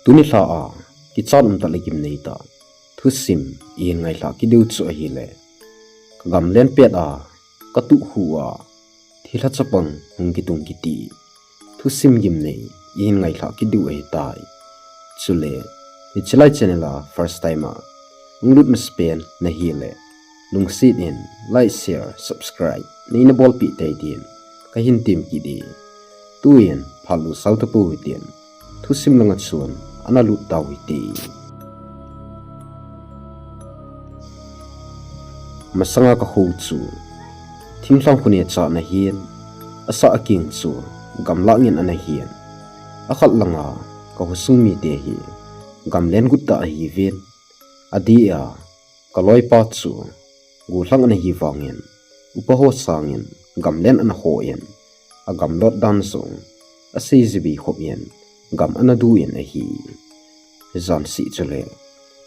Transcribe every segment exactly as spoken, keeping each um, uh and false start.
Tuni lha a kichat umtah le gimnei tah thusim ihin ngailhah kit diu chu ahile, ka gamlen pet a ka tuh hu a thilha chapang hung kitung kiti thusim gimnei ihin ngailhah kit diu ahitai. Chule hiche lai channel a first time a hung lut masapen nahile, lungset in like, share, subscribe neina bolpeh tei din kahin tem kit e. Tuin phat lut sao tapou hitin, thusim langa chun ana lut tau hite. Masanga ka kho chu thinglhang khonechan ahin, asah akeng chu gamlah ngen ana hin, akhat langa ka khosung mite hi gamlen gut tah ahiuvin, adeh a ka loipa chu gollhang ana hi vangin, upa ho sangin gamlen ana hon, agamlot dan jong asei jibe khop in gam ana du in ahi. Jan seh chule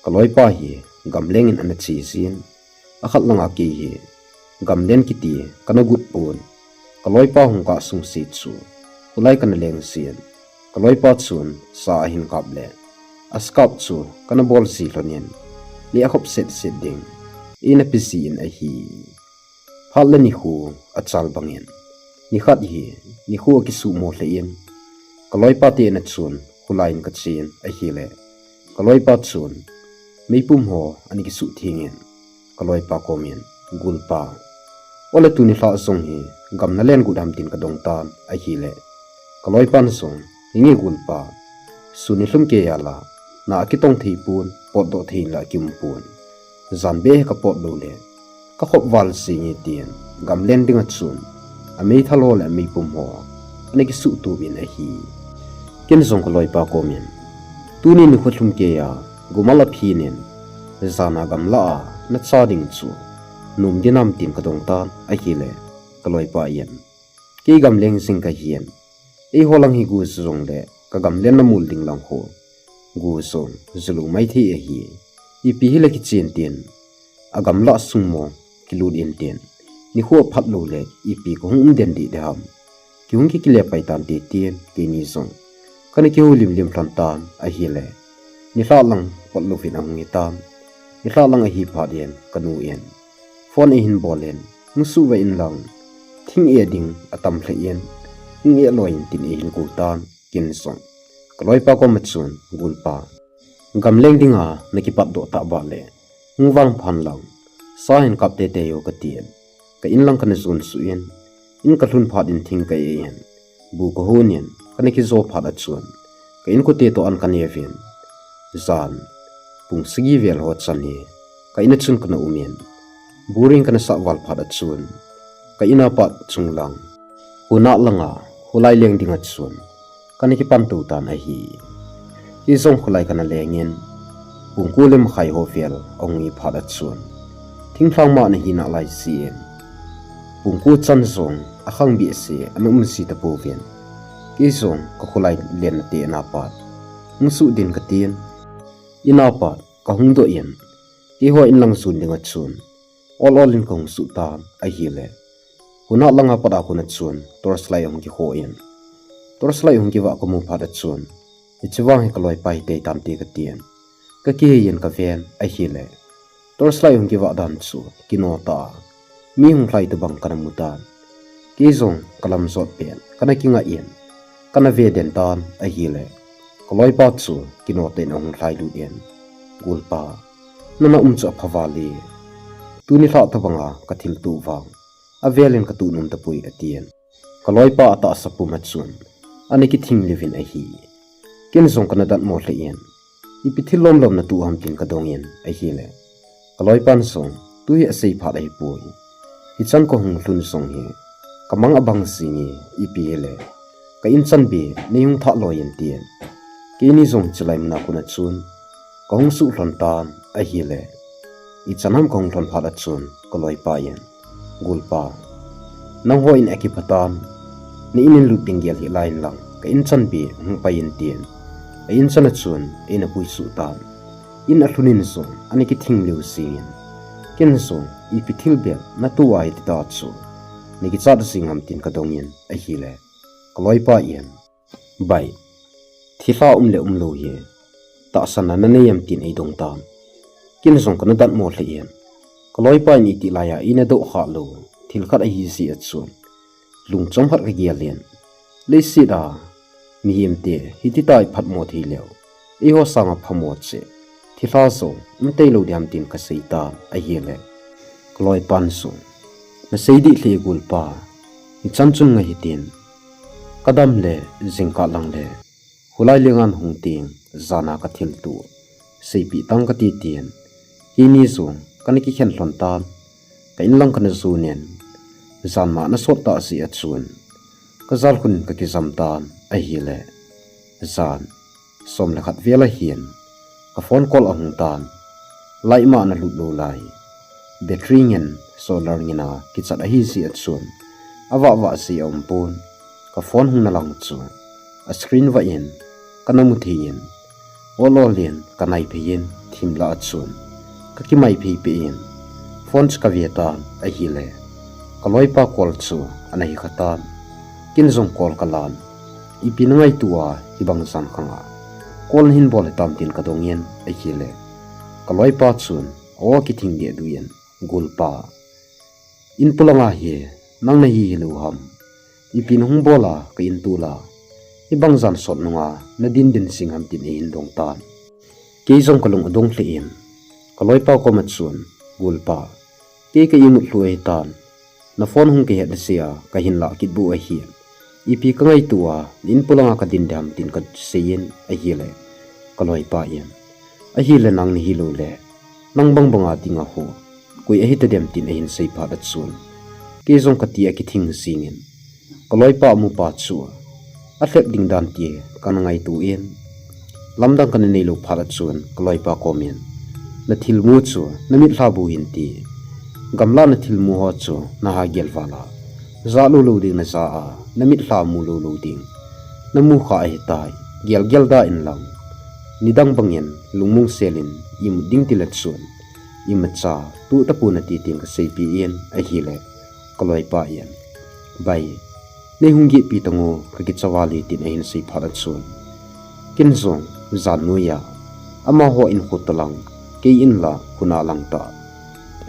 ka loipa hi gamleng in ana che jin, akhat langa kei hi gamlen kiti kana gut pon, ka loipa hung kah sungse chu kholai kana leng jin, ka loipa chun sa ahin kap le, asa kap chu kana bol ji lhonin, neh akhop setset ding eina pe jin ahi. Phat le nikho achal bangin, nikhat hi nikho akisuhmo lheh in, ka loipa te in'a chun kholai in kachen ahile, ka loipa chun meipum ho ana kisuh thengin, ka loipa komin, Golpa, ole tuni lha jong hi gam nalen gut ham tin kadong tan ahile, ka loipan jong, Henge Golpa, sun nilhum keiya la na akitong thei pon, potdoh thei in la akium pon. Jan beh hi kapot lou le kakhop val jenge tin, gamlen dinga chun ameithal ho le ameipum ho ana kisuh tup in ahi. Ken jong ka loipa komin, Tuni nikho lhum keiya gumal aphin in, jana gamlah a nacha ding chu nom ding ham tin kadong tan ahile, ka loipa in, Kei gamleng jing kahin, eiho lang hi go ju jongle ka gamlen na mol ding lang ho, go jong ju lou maithei ahi. Ipi hile kichen tin, agamlah sung mo kilut in tin, nikho aphat lou le ipi kahung um den ding ham. Kihung kikile pai tante tin, keini jong kana kihoulim lim lhon tan ahile, nilhah lang pot louvin ahung hitan. Nilhah lang ahi phat in kanu in phone eihin bol in, hung suhvah in lang, thing eh ding atam lheh in, hung eh loi in tin eihin kou tan. Ken jong ka loipa koma chun, Golpa, gamleng dinga nakipatdoh tah bah le hung vangphan lang, sa hin kap teitei o katin, ka in lang kana jon suh in, in kalhun phat in thing ka eh in, bu kahon in kana kijo phat a chun, ka inkote toh an kaneuvin, jan pung sagi vel ho chan hi ka in'a chun kana um in, boring kana sah val phat a chun, ka in'a pat chunglang hunah langa kholai leng dinga chun kana kipan tou tan ahi. Kei jong kholai kana leng in, pung ko le makhai ho vel ahung hi phat a chun, thinglhang ma ana hi nalai jeh in, pung ko chan jong akhang behseh ana um ji tapouvin, kei jong ka kholai lenna te in'a pat hung suh ding katin, in'a pat kahung doh in, keiho in lang jon dinga chun ol ol in kahung suh tan ahile, hunah langa pat a kona chun torchlight ahung kikhoh in, torchlight ahung kivah kamu phat a chun, hiche vang hi ka loipa hitei tante katin, kakihei in kaven ahile, torchlight ahung kivah dan chu kino tah a mi hung lhai tobang kana mu tan. Kei jong kalam jot pet kana kingah in, kana ve den tan ahile, ka loipa chu kino tah in ahung lhai lut in, Golpa, nana um chu apha val e. Tuni lhah tobanga kathilto vang avel in katoh nom tapoi, atin, ka loipa atahsa puma chun ana kithing liuvin ahi. Ken jong kana datmo lheh in, ipi thil lom lom natoh ham tin kadong in ahile, ka loipan jong, tuhi asei phat ahipoi, hichan kahung lhun jong hi kamang abang jenge, ipi hile ka in chanbe neihung thah loi in tin, keini jong hiche lai muna kona chun kahung suh lhon tan ahile, ichan ham kahung lhon phat a chun ka loipa in, Golpa, nangho in akipha tan, na in in lut ding gel hih lai in lang ka in chanbe hung pai in tin, a in chan a chun eina puisuh tan. In alhun in jong ana kithing liu jeng in, ken jong ipi thil bep natoh a hitita chu nakichat jeng ham tin kadong in ahile, ka loipa in, Bai, thilha um le umlou hi tahsan a na nei em tin eidong tan. Ken jong kana datmo lheh in, ka loipa in itih laiya eina doh khah lou thil khat ahi jeh a chun lungchom khat kagel in, leiset a mihemte hiti tai phatmo thei leu, eiho sanga phamo cheh thilha jong um teilou diham tin kasei tan ahile, ka loipan jong, nasei dih lheh e golpa, hichan chun ngai hitin, kadam le jingkah lang le hulai lengan hung teng jana kathilto seipeh tang kati tin, keini jong kana kikhen lhon tan, ka inlang kana jon in, janma ana sot tah jeh a chun ka jalkhun kakijam tan ahile, jan som le khat vel ahin ka phone call ahung tan, light ma ana lut lou lai, battery ngen solar ngen a kichat ahi jeh a chun avah vah jeh aumpon, ka phone hung nalang chu a screen vah in kana mu thei in, ol ol in kanai phei in thim lah a chun kakimai phei peh in phone chu kave tan ahile, ka loipa call chu ana hi kha tan. Ken jong call kalan, ipi na ngaito a hibang jan khang a call nahin bol hitam tin kadong in ahile, ka loipa chun aw kithing deh deh in, golpa, in polanga hi nang nahi hilou ham, ipi nahung bol a ka in tol a hibang jan sot nunga nadin din jing ham tin eihin dong tan. Kei jong kalung adong lheh in, ka loipa koma chun, golpa, kei ka imut lhuh ahitan, na phone hung kihet jeh a kahin lah kit bou ahi, ipi ka ngaito a na in polanga kadin diham tin kasei in ahile, ka loipa in, ahile nang nahilou le nang bang banga dinga ho koi ahitadem tin ahin sei phat a chun, kei jong kati a kithing jing in, ka loipa amupa chu alhep ding dan ti kana ngaito in, lamdang kana neilou phat a chun ka loipa kom in, na thilmu chu na mitlha bou hin ti, gamlah na thilmu ho chu naha gel val a, jah lou lou ding naja a, na mitlha mu lou lou ding namu kha ahitai, gel gel da inlang, nidang bangin lungmong sel in imut ding tile chun imacha tuh tapon ati tin kaseipeh in ahile, ka loipa in, bai, nei hung gehpi tango, kakicha val e tin ahin sei phat a chun, ken jong jan noiya amaho in khu toh lang, kei in la khu nah lang tah,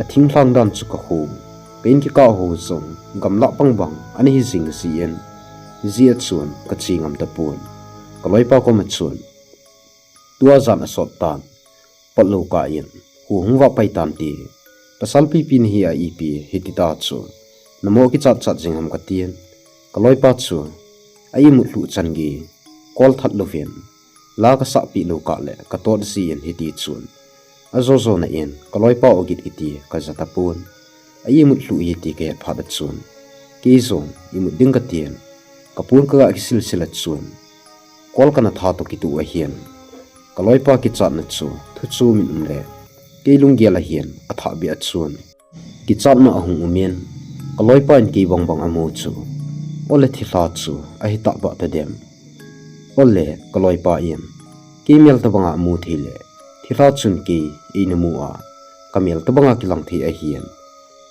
athinglhang dan chu kakho, ka in kikah ho jong gamlah pang bang ana hi jing jeh in, hijeh a chun kache ngam tapon, ka loipa koma chun, tua jan asot tan, pot lou kah in, khu hung vah pai tante, pasal pipi nahi a ipi hiti ta chu namo kichat chat jing ham katin, ka loipa chu a imut lhuh chan gei call that louvin, la kasahpeh lou kah le katot jeh in hiti chun, ajo jona in ka loipa ogit kiti kaja tapon, a imut lhuh ahi ti kahet phat a chun, kei jong imut ding katin, kapon kaga kisil sil a chun, call kana that toh kitoh ahin, ka loipa kichatna chu thu chom in um le kei lunggel ahin athah beh a chun, kichatna ahung um in, ka loipa in kei bang bang amu chu, ole thilha chu ahi tah bah tadem, ole ka loipa in kei mel tobanga amu thei le thilha chun kei eina mu a, ka mel tobanga kilang thei ahin,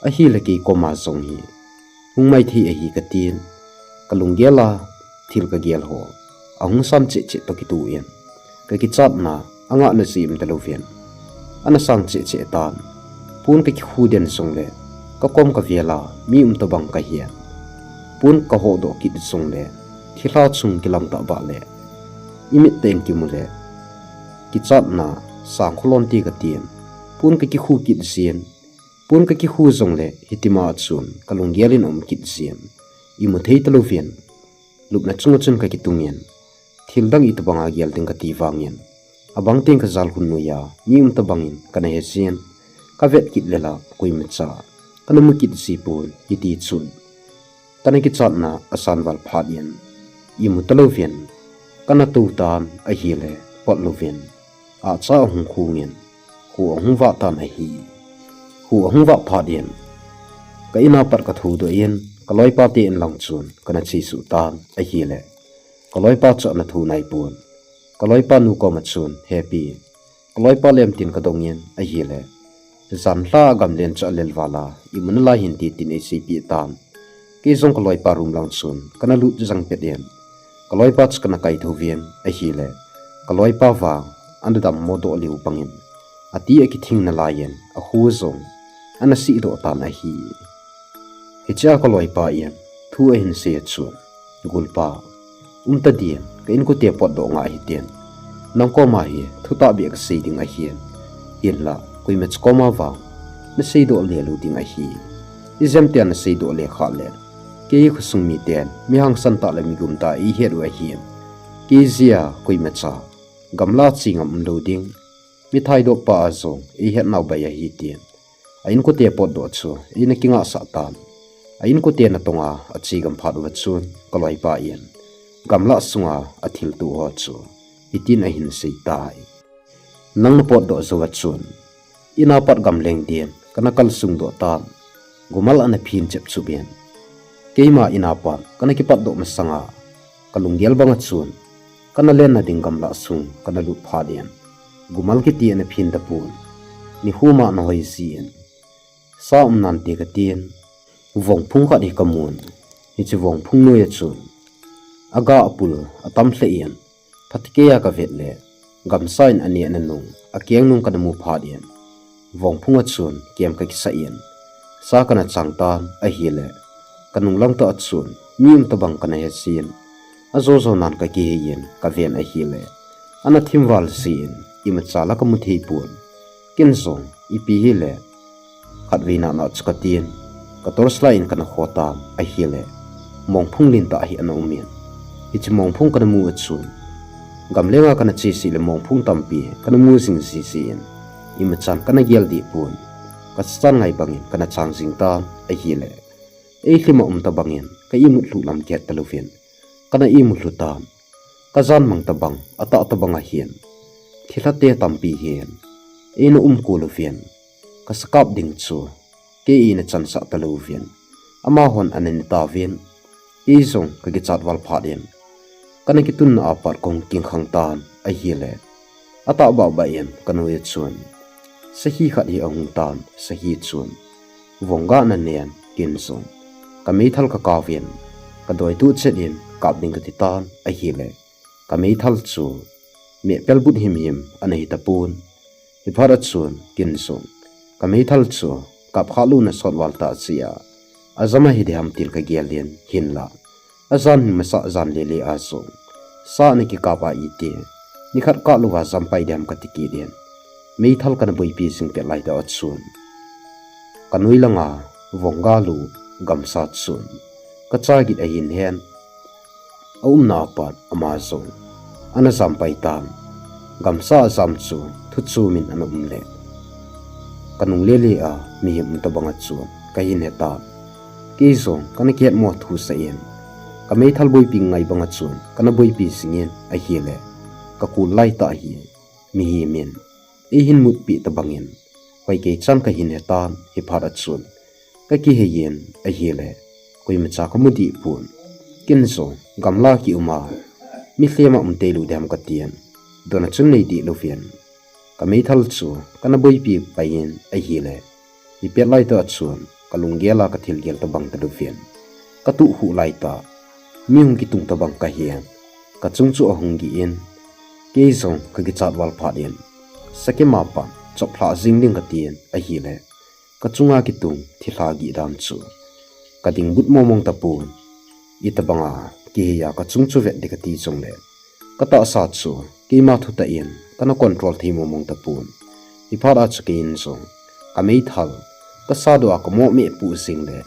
ahile kei koma jong hi hung mai thei ahi katin, ka lunggel a thil kagel ho ahung san cheh cheh toh kitoh in, ka kichatna angahna jeh um talouvin, ana sang cheh cheh tan, pon kakikhu den jongle kakom kavel a mi um tobang kahin, pon kahodoh kit jongle thilha chung kilang tah bah le imit teng kimu le kichatna sang kholon ti katin, pon kakikhu kit jin, pon kakikhu jongle hitima a chun ka lunggel in aum kit jin, imu thei talouvin, lupna chunga chun kakitungin, thil dang itobanga gel ding kati vangin, abang teng ka jalkhun noiya mi um tobangin kana he jin, kavet kit le la koimacha kana mu kit ji pon, hiti chun kana kichatna asan val phat in, imu talouvin kana tou tan ahile pot louvin, ahcha ahung khungin, khu ahung vah tan ahi. Khu ahung vah phat in, ka in a pat kathoudoh in, ka loipa te in lang chun kana chesuh tan ahile, ka loipa chu ana thou naipon, ka loipa nu koma chun, hepi, ka loipa lem tin kadongin ahile, janhi a gamlen chu alel val a, imu nalai hinte tin eiseipeh tan. Kei jong ka loipa room lang chun kana lut jang pet in, ka loipa chu kana kaithouvin ahile, ka loipa vang ana dammo doh leu bangin, ati akithing nalaiyin, akhu jong ana sihdoh tan ahi. Hichea kaloipa in thu ahin sei achun, Golpa, umta din, ka inkote potdoh ngai hitin. Nang koma hi thutah beh kasei ding ahin. Hinlah, koima cha koma vang naseidoh lelou ding ahi. Ijemtia naseidoh le khah le, kei khosung miten mi hangsan tah le mi gumtah eihet u ahin. Kei jeh a koima cha gamla che ngam umlou ding, mi thaidoh pa a jong eihet nau bai ahi tin, a inkote potdoh chu eina kingahsah tan. A inkote natong a ache gam phat uva chun kaloipa in gamlah sunga athilto ho chu hitin ahin sei tai. Nang napotdoh jou achun, ina pat gamleng din kana kalsung doh tan. Gumal ana phin chep chep in, keima ina pat kana kipatdoh masanga, kalunggel banga chun, kana lenna ding gamlah sung kana lut phat in, Gumal kiti ana phin tapon. Nikho ma ana hoi jin, sa um nante katin, vongphung khat hi kamun. Hiche vongphung noiya chun, aga apul atam lheh in, phatecha kavet le, gamsa in aneh nanung, akeng nung kana mu phat in, vongphung a chun kem kakisah in, sa kana chang tan ahile, kanung lang tah a chun mi um tabang kana he jin, ajo jo nan kakihei in kaven ahile, ana thim val jin, imacha la kamu thei pon. Ken jong, ipi hile, khatvei nana chu katin, ka torch light in kana kho tan ahile, mongphung lentah hi ana um in, hiche mongphung kana mu achun, gamlenga kana che seh le mongphung tampi kana mu jing jiji in, imachan kana gel deh pon. Ka chachan ngai bangin kana chang jing tan ahile, eilhim a um tabangin ka imut lhuh lam kihet talouvin, kana imut lhu tan. Ka jan mang tabang, atah tabang ahin, thilha te tampi hin eina umkol uvin, ka sakap ding chu kei eina chansah talouvin, amahon ana ne tauvin, kei jong kakichat val phat in, kana kitunna a pat kahung kingkhang tan ahile, atah baba in kanoiya chun, sahi khat hi ahung tan, sahi chun vongga ana nen, ken jong kameithal kakaovin, kadoi tuh chet in kap ding kati tan ahile, kameithal chu mehpel but himhim ana hi tapon. Hiphat achun ken jong kameithal chu kap khah louna sot val tah jeh a, ajam ahi diham tin kagel in, hinlah, ajan masa jan lele a jong, sa ana kikap a iti, nikhat kah louva jam pai diham kati kit in, meithal kana boipi jing pet lai tah achun, kanoi langa vongga lu gamsa chun, kacha git ahin hen, aumna a pat ama jong ana jam pai tan. Gamsa ajam chu thu chom in ana um le, kanung lele a mihem um tabang achun kahin he tan. Kei jong kana kihetmo thu sah in, kameithal boipi ngai banga chun kana boipi jing in ahile, kakol lai tah hi mihem in eihin mutpeh tabangin, hoikei chan kahin he tan. Hiphat achun, kakihei in ahile, koimacha kamu deh pon. Ken jong gamla kium a, mi lhem a um teilou diham katin, dona chun nei deh louvin, kameithal chu kana boipi pai in ahile, hipet lai tah achun kalunggel a kathilgel tabang talouvin, katuh khuh lai tah, mi hung kitung tabang kahen, kachung chu ahung gih in, kei jong kakichat val phat in, sakem a pat choplhah jing ding katin ahile, kachunga kitung thilha gih dan chu kading but momong tapon. Itabanga kihei a kachung chu vet ding kati jongle, katahsa chu keima thutah in kana control thei momong tapon. Hiphat a chu kei in jong kameithal kasa doh a kamoh meh puh jing le,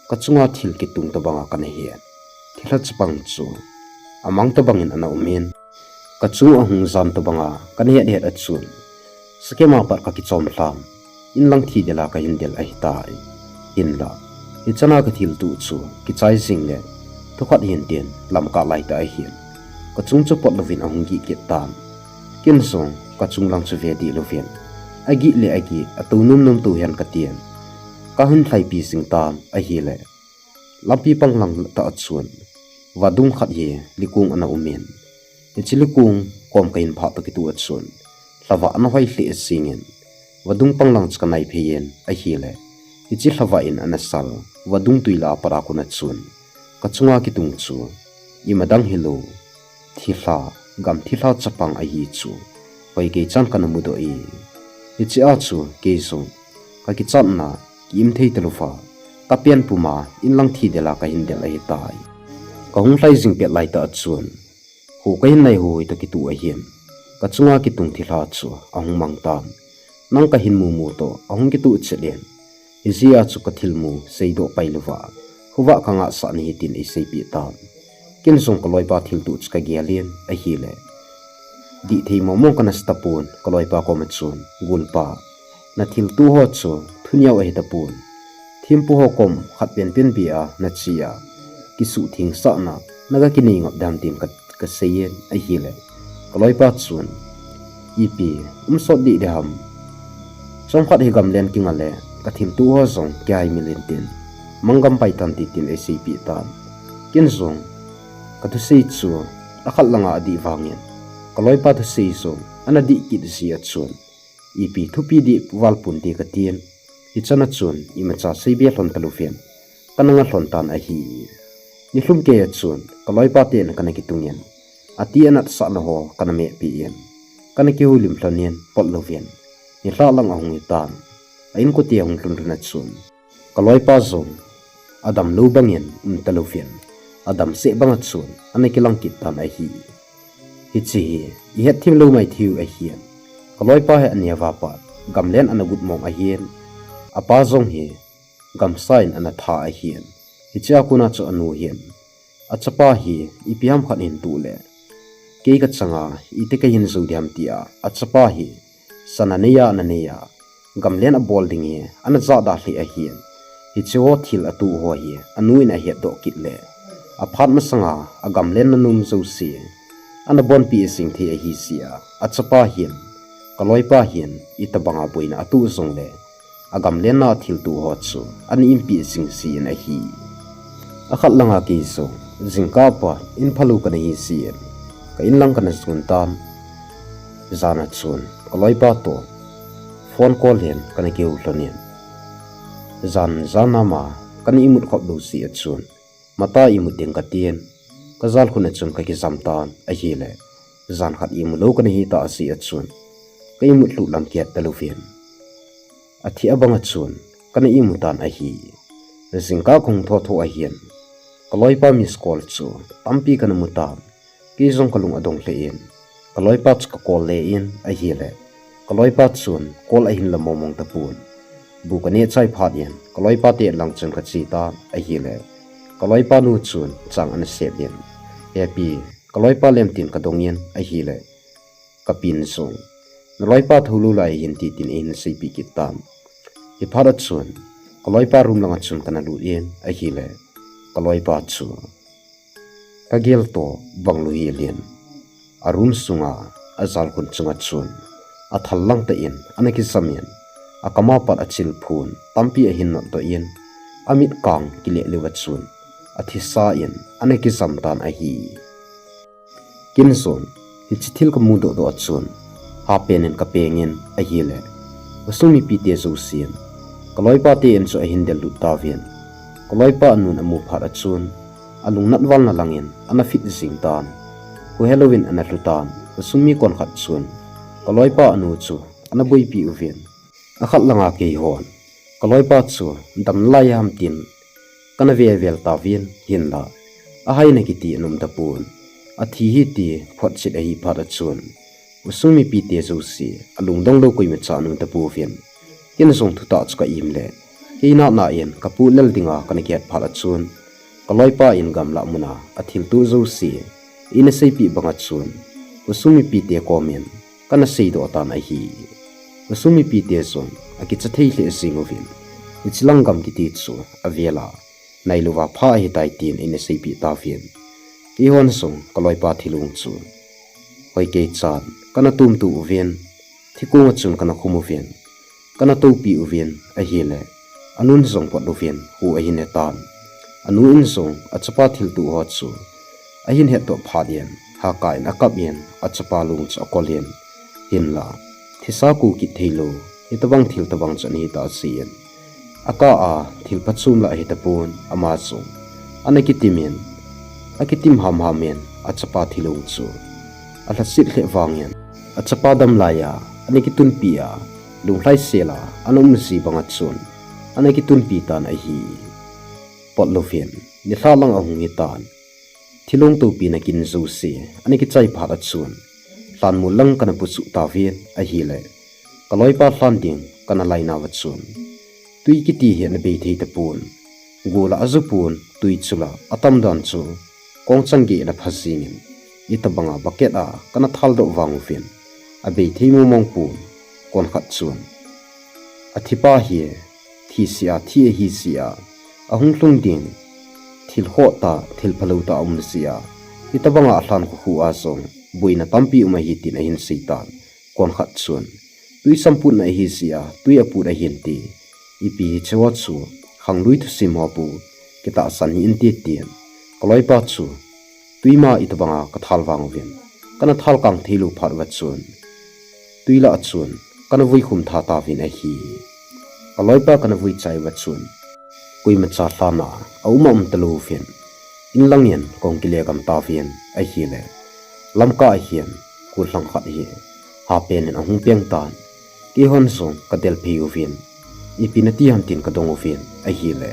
kachunga thil kitung tabanga kana het, thilha chapang chu amang tabangin ana um in, kachung ahung jan tabanga kana het het achun, sakem a pat kakichom lhan, inlang thi del a kahin del ahitai. Hinlah, hichan a kathilto chu kichai jing le, thukhat hin tin lamkah lai tah ahin, kachung chu pot louvin ahung gih kit tan. Ken jong kachung lang chu ve deh louvin, agih le agih, atou nom nom tou hen katin, kahin lhaipi jing tan ahile, lampi panglang tah achun vadung khat hi likung ana um in, hiche likung kom kahin phah toh kitoh achun, lhavah ana hoi lheh jing in, vadung panglang chu kanai phei in ahile, hiche lhavah in ana sal vadung twi lah a pat a kon achun, kachunga kitung chu imadang hilou, thilha, gam thilha chapang ahi chu Hoikei chan kana mudoh e. Hiche a chu kei jong kakichatna kiim thei talouva, kapen puma inlang thi dela kahin del ahitai. Kahung lhai jing pet laitah a chun, ho kahin nai ho hi toh kituh ahin, kachunga kitung thilha chu ahung mang tan. Nang kahin mumu toh ahung kituh chet in, hijeh a chu kathilmu seidoh pailouva, khovah kangahsah nahi tin eiseipeh tan. Ken jong kaloipa thiltuh chu kagel in ahile, dihthei mongmong kana sa tapon, kaloipa koma chun, Golpa, nathiltuh ho chu thuneo ahitapon, thempu ho kom khat penpen beh a nache a, kisuhthengsahna naga kinei ngap dem tin ka, kasei in ahile, kaloipa chun, Ipi umsot dih diham, chomkhat hi gamlen kinga le kathiltuh ho jong kihaimil intin, manggam pai tante tin eiseipeh tan. Ken jong kathusei chu akhat langa adih vangin, kaloipa thusei jong ana dih kit jeh a chun, ipi thupi dih val ponte katin, hichan a chun imacha seibe lhon talouvin, kana nga lhon tan ahi. Nilhum kei a chun kaloipa te in kana kitungin, ati anatsahna ho kana mehpeh in, kana kihoulim lhonin pot louvin, nilhah lang ahung hitan. A inkote ahung lhun lhun a chun, kaloipa jong adamlou bangin um talouvin, adamseh banga chun ana kilang kit tan ahi. Hiche hi ihetthem lou mai theiu ahin, kaloipa hi aneo a pat gamlen ana got mong ahin, apa jong hi gamsa in ana tha ahin, hichea kona chu anu hin achapa hi ipi ham khat ahin tuh le, kei kachanga iti kahin jou diham tia achapa hi sana neiya ana neiya, gamlen abol ding hi ana jahda lheh ahin, hicheho thil atuh ho hi anu in ahetdoh kit le, aphat masanga agamlen nanom jouse ana bonpeh jing thei ahi jeh a achapa hin, kaloipa hin itobanga boina atuh jongle, agamlenna thiltuh ho chu ana impeh jing jin ahi. Akhat langa kei jong jingkah a pat in phalou kana hi jin, ka inlang kana jon tan. Jan a chun kaloipa toh phone call hin kana kihou lhonin, jan jan a ma kana imut khop lou jeh a chun, mata imut ding katin, kajalkhun a chun kakijam tan ahile, jan khat imu lou kana hitah jeh a chun, ka imut lhuh lam kihet talouvin, athih abang a chun kana imu tan ahi. Jingkah kahung thotho ahin, kaloipa miss call chu tampi kana mu tan, kei jong kalung adong lheh in, kaloipa chu ka call le in ahile, kaloipa chun call ahin la mongmong tapon. Bu kaneh chai phat in kaloipa te inlang chun kache tan ahile, kaloipa nu chun chang ana sep in, Hepi, kaloipa lem tin kadong in ahile, kapin jong, Naloipa thoulou lai ahin, ti tin eihin seipeh kit tan. Hiphat a chun kaloipa room langa chun kana lut in ahile, kaloipa chu kagel toh banglou hel in, a room sunga ajalkhun chunga chun athal lang tah in ana kijam in, akam a pat achilphun tampi ahin notdoh in, amitkang kileh leuva chun athisa in ana kijam tan ahi. Ken jong hiche thil kamudoh doh a chun, hapen in kapeng in ahile, khosung mipite jousen kaloipa te in chu ahin del lut tauvin, kaloipa anun amu phat a chun, alungnat valna langin ana fit jing tan. Kho helouvin ana lhu tan. Khosung mi konkhat chun kaloipa anu chu ana boipi uvin, akhat langa keihon kaloipa chu dam nalai ham tin kana vevel tauvin, hinla ahaina kiti ana um tapon. Athi hi ti photchet ahi phat a chun, khosung mipite jouse alungdong lou koimacha ana um tapouvin, ken jong thutah chu ka im le, kei natna in kapoh lel dinga kana kihet phat a chun, kaloipa in gamlah muna athiltuh jouse eina seipeh banga chun, khosung mipite komin kana seidoh tan ahi. Khosung mipite jong akicha thei lheh jeng uvin, hiche lang gam kiti chu avela nailouva pha ahitai tin eina seipeh tauvin, keihon jong kaloipa thilong chu hoikei chan kana tomtoh uvin, thikonga chun kana khum uvin, kana toupeh uvin ahile, anun jong pot louvin hu ahin he tan. Anu in jong achapa thiltuh ho chu ahin hetdoh phat in, hahkah in akap in achapa long chu akol in, hinla thisa kho kit theilou hitobang thil tobang chu ana hitah jeh in, akah a thil phachom lah ahitapon, ama jong ana kitim in, akitim hamham in achapa thilong chu alhaset lheh vangin, Achapa dam laiya ana kitunpi a, lunglhaisel a ana um ji banga chun ana kitunpi tan ahi. Potlouvin nilhah lang ahung hitan, thilong toupina kin jouse ana kichai phat a chun lhanmol lang kana pusuh tauvin ahile, kaloipa lhan ding kana lainauva chun twi kiti hi ana bei thei tapon. Gola ajupon, twi chula atam dan chu kongchang gei ana pha jingin, itobanga bucket a kana thaldoh vang uvin abei thei momong pon. Konkhat chun athipa hi thi sea thi ahi jeh a, ahung lhung ding thil khoh tah, thil phalou tah aum jeh a, itobanga alhan khu khu a jong boina tampi um ahi tin ahin seitan. Konkhat chun twi samputna ahi jeh a twi aput ahin ti, ipi hicheho chu khanglui thusim ho bou kitahsan hih inte tin kaloipa chu twi ma itobanga kathal vang uvin, kana thal kang theilou phat uva chun twi lah a chun kana vui khum tha tauvin ahi. Kaloipa kana vui chai uva chun koimacha lhan a aum aum talouvin, inlangin kahung kile gam tauvin ahile, lamkah ahin gollhang khat hi hapen in ahung peng tan. Keihon jong kadel phei uvin, ipi nati ham tin kadong uvin ahile,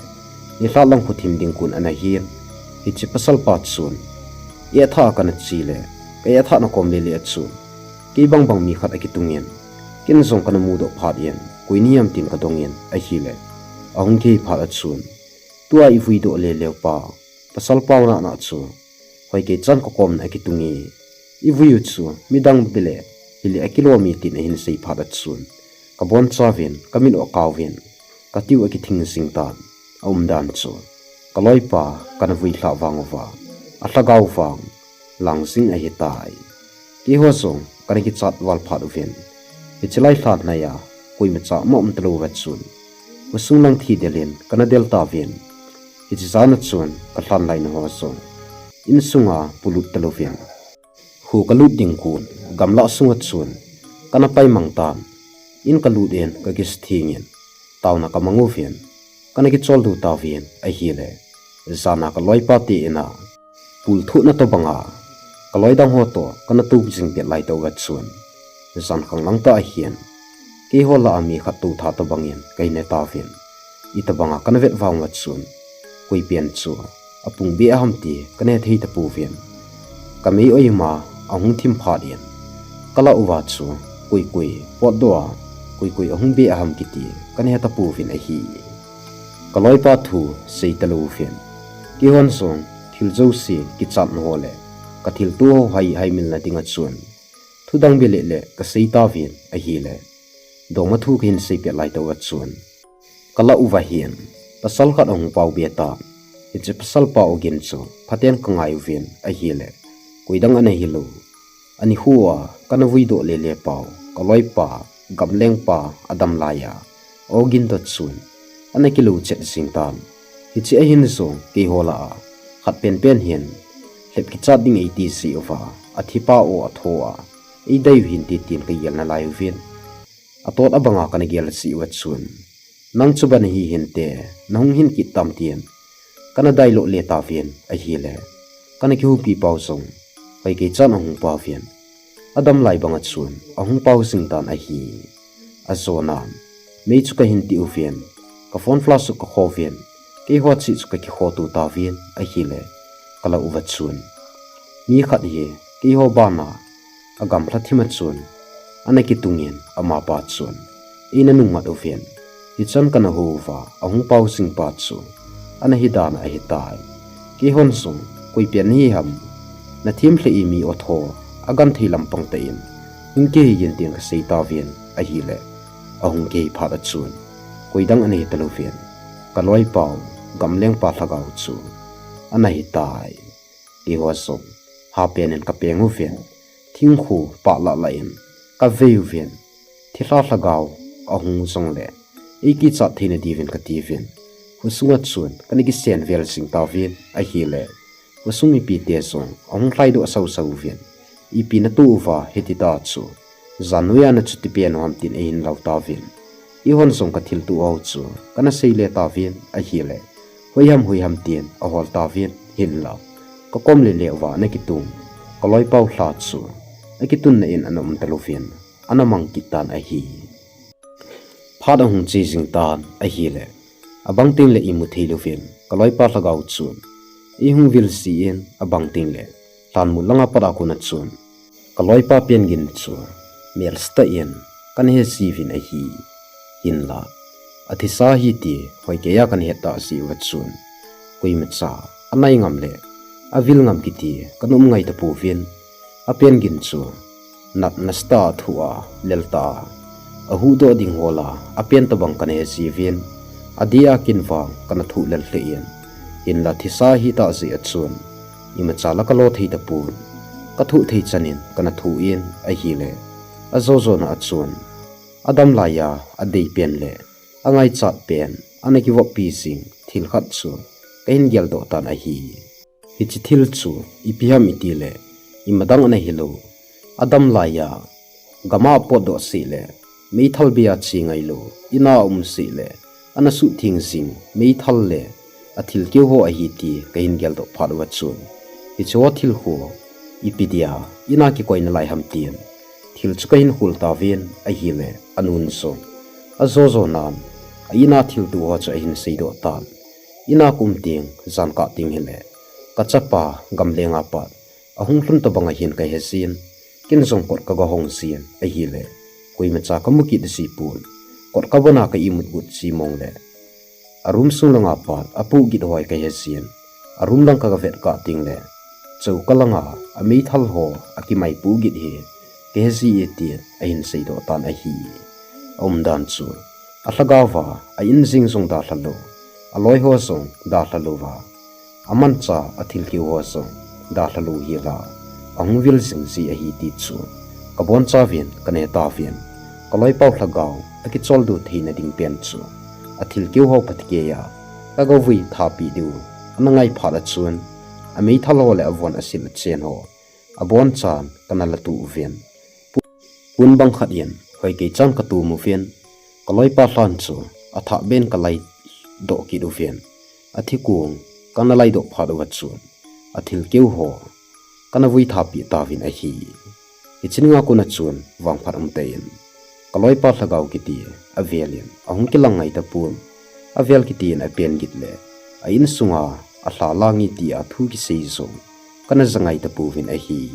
nilhah lang khu thim ding kon ana hin, hiche pasalpa chun, etha a kana che le, ka etha na kom lele a chun kei bangbang mi khat akitungin, ken jong kana mudoh phat in koi nahi ham tin kadongin ahile, ahung kihei phat a chun, tua ivui doh leleu pa, pasal pao nana chu hoikei chan kakomna akitunge, ivui u chu midang bele hile akilom e tin ahin sei phat a chun, kabonchauvin kamit u akauvin, katiu akithing jing tan. Aumdan chu kaloipa kana vui lhah vang uva alhagao vang lang jing ahitai. Keiho jong kana kichat val phat uvin, hiche lai lhan naiya koimacha ama um talouva chun, khosung lang thi delin kana del tauvin, hiche jana chun kalhan laina ho jong insunga polut talouvin, kho kalut ding kon gamlah sunga chun kana paimang tan. In kalut in kakisthingin taona kamang uvin, kana kicholdo tauvin ahile, jana kaloipa te ina pulthuhna tobanga kaloi dang ho toh kana tup jing pet lai touva chun, jan khanglang tah ahin, keiho lah a mi khat toutha tobangin kahin he tauvin, itobanga kana vet vang uva chun koipen chu apung beh aham ti kana hethei tapouvin, kamei oima ahung thim phat in kalah uva chu koikoi potdoh a koikoi ahung beh aham kiti kana he tapouvin ahi. Kaloipa thu sei talouvin, keihon jong thil jouse kichatna ho le kathilto ho hai haimilna dinga chun thudang beh lele kasei tauvin ahile, dongma thu kahin sei pet lai touva chun, kalah uva hin pasal khat ahung pao be tan. Hiche pasalpa ogin chu phaten kangai uvin ahile, koidang ana hilou, anikho a kana vuidoh lele pau kaloipa, gamlengpa adam laiya ogin toh chun ana kilou chet jing tan. Hiche ahin jong keiho lah a khat penpen hin lhep kichat ding eiti jeh uva, athipa o atho a eidai u hinte tin kagel nalai uvin, atot abanga kana gel jeh uva chun, nang chu ban ahi hinte, nahung hin kit tam tin kana dailo le tauvin ahile, kana kihoupi pau jong hoikei chan ahung pauvin, adam lai banga chun ahung pao jing tan ahi. Ajonan mei chu kahin ti uvin, ka phone flash chu kakho uvin, keiho cheh chu kakikhoto tauvin ahile, kalah uva chun mi khat hi keiho bana agamlha thima chun ana kitungin, amapa chun eina nungmat uvin, hichan kana houva ahung pao jing pa chu ana hi dan ahitai. Keihon jong, koipen nahi ham, nathem lheh e mi o tho, agenthei lampang tah in hung kihei in tin kasei tauvin ahile, ahung kihei phat a chun koidang ana hi talouvin, kaloipau gamlengpa lhagao chu ana hitai. Keiho jong hapen in kapeng uvin, thingkhu pah lah lah in kavei uvin, thilha lhagao ahung jongle eikichat theina diuvin katiuvin, khosunga chun kana kisenvel jing tauvin ahile, khosung mipite jong ahung lhaidoh sausau uvin, ipi natoh uva hitita chu, jan noiya nachuti pen u ham tin eihin lau tauvin, eihon jong kathilto u chu kana seile tauvin ahile, hoiham hoiham tin ahol tauvin, hinla kakom lele uva ana kitung kaloipau lha chu akitunna in ana um talouvin, ana mang kit tan ahi. Phat ahung che jing tan ahile, abang tengle imu thei louvin, kaloipa lhagao chun eihung vil jin, abang tengle lhanmol langa pat a kona chun kaloipa Pengin chu melsetah in kana he jiuvin ahi. Hinla athisa ahi ti hoikeiya kana het tah jeh uva chun, koimacha anai ngam le avil ngam kiti kana um ngai tapouvin, aPengin chu nat nasatah a athoh a lel tah a, ahuhdoh ding hol a apen tobang kana he jiuvin, adeh a kin vang kana thoh lel lheh in, hinla thisa ahitah jeh a chun imacha la kalo thei tapon, kathoh thei chan in kana thoh in ahile, ajo jona a chun adam laiya adei pen le angaichat pen ana kivoppi jing thil khat chu kahin geldoh tan ahi. Hiche thil chu ipi ham itile, imadang ana hilou, adam laiya gam a apotdoh seh le meithal bei a che ngailou, in a aum seh le ana suhtheng jing meithal le athilkeu ho ahi ti kahin geldoh phat uva chun, hicheho thil khu ipi dia in a kikoi nalai ham tin thil chu kahin khol tauvin ahile, anun jong ajo jonan a in a thilto ho chu ahin seidoh tan. In a kaum teng, jan kah teng hile, kachapa gamleng a pat ahung lhun tobang ahin kahe jin, ken jong kot kaga hong jin ahile, koimacha kamu kit ji pon, kot kabon a ka imut got ji mong le, a room sung langa pat apohgih ho hi kahe jin, a room lang kaga vet kah tengle, chouka langa ameithal ho akimai pohgih hi kahe ji e tin ahin seidoh tan ahi. Aumdan chu, alhagao va a in jeng jong dalha lou, aloi ho jong dalha louva, amanchah athilkeu ho jong dalha lou hiuva, ahung vil jing ji ahi ti chu kabonchauvin kana he tauvin, kaloipau lhagao akicholdo theina ding pen chu athilkeu ho phatecha kaga vui thapi diu ana ngai phat a chun, ameithal ho le avon asil achen ho abonchan kana latuh uvin, pon bang khat in hoikei chan katum uvin, kaloipa lhan chu athah beh in kalaidoh kit uvin, athikong kana laidoh phat uva chun athilkeu ho kana vui thapi tauvin ahi. Hiche ninga kona chun vangphat umtah in kaloipa lhagao kiti avel in ahung kilang ngai tapon, avel kiti in aPengin le a insunga alha lang e tia thu kisei jong kana ja ngai tapouvin ahi.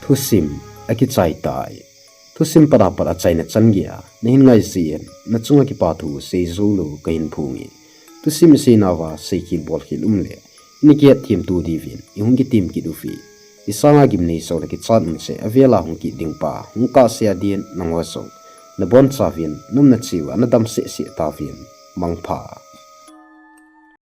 Thusim akichai tai. Thusim pat a pat achaina chan geiya nahin ngai jeh in nachunga kipa thu seijou lou kahin phonge. Thusim iseinauva seikhel bolkhel um le ina kihetthem to diuvin ihung kitem kit uve. Isanga gimnei jou le kichat um cheh, avela hung kit ding pa hung kahsea din nangho jong nabonchauvin nomna cheh uva nadam sehseh tauvin, mangpha.